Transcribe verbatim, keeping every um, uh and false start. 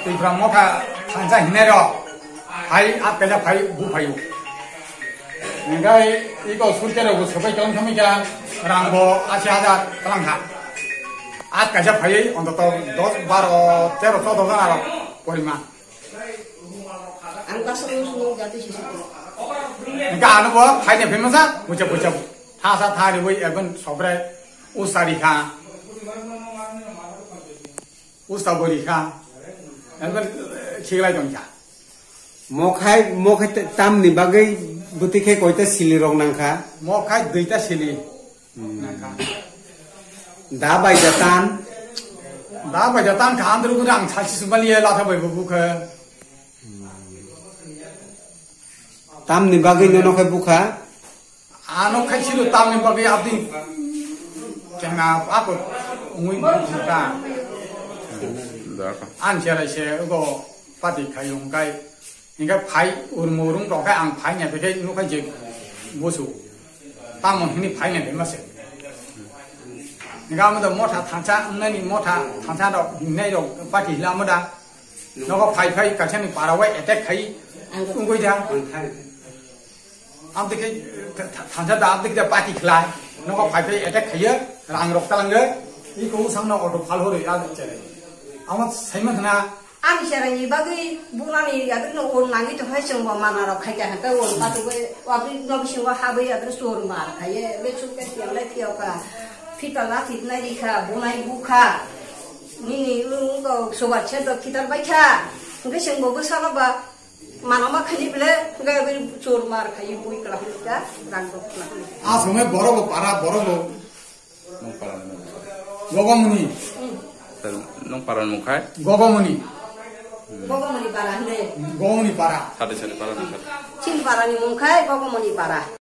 Tipra motha thansa hinai rok hai at kaisa phai bu phaio. Hinkhe iko surte rok bo sobai tong thangwi kha rang bo ashi hajar tlang kha. At kaisa phaiwi ontoto dos, baro, tero, chodo jona rok poriman. Ang kasong song jati sisi. Hinkhe ano bo phaini phimasa bucha bucha thasa thani wi ekdom sobrai usari kha. Usta bori kha. Ekbar, eh, khiklai tong kha. Mokhai, mokhai te-, tamni bagwi bwtwi khe koita sili rok nang kha? Mokhai duita sili nang kha. Da bai da tan? Da bai da tan kha, andro guri ang salsi sumali ya latha bai bu kha. Tamni bagwi nono khe bukha? Ano khai silo tamni bagwi abdi kena ako ungui bukha. An cherai se go pati khai ungkai. Inga phai urmo urung rok khai ang phai nya bekai nukai je busu. Tamo hini phai nya bema se. Inga mo da motha thansa nani motha thansa rok nai rok pati lamo da. Nogo phai phai kaisa ni para wai attack khai ungoi da. Amtike thansa da amtike da pati khlai. Nogo phai phai attack khaiya rang rok talang de. Iko usang na auto phal hori ya chere. Ama saima khna. Ani serani bagwi bunani yadrino on nangi to hai chengbo mana rok khai ka haka on patu bai wabri nobi singo habai yadri sur mar khaiye be chuk ke tiang lai tiok ka. Phita la thit nai ri kha bunai bu kha. Nini ung ko sobar che do khitar bai kha. Hingke chwng bo bwsano ba mano ma khani bile hingke bai chor mar khai bui kla huli ka rang dok kla huli. A somoi borok bo para borok bo. Nung para nung. Gogomuni. Sir, nung para nung khai. Gogomuni. Gogomuni para hinde. Gogomuni para. Sade sade para nung khai. Chin para ni mung khai Gogomuni para.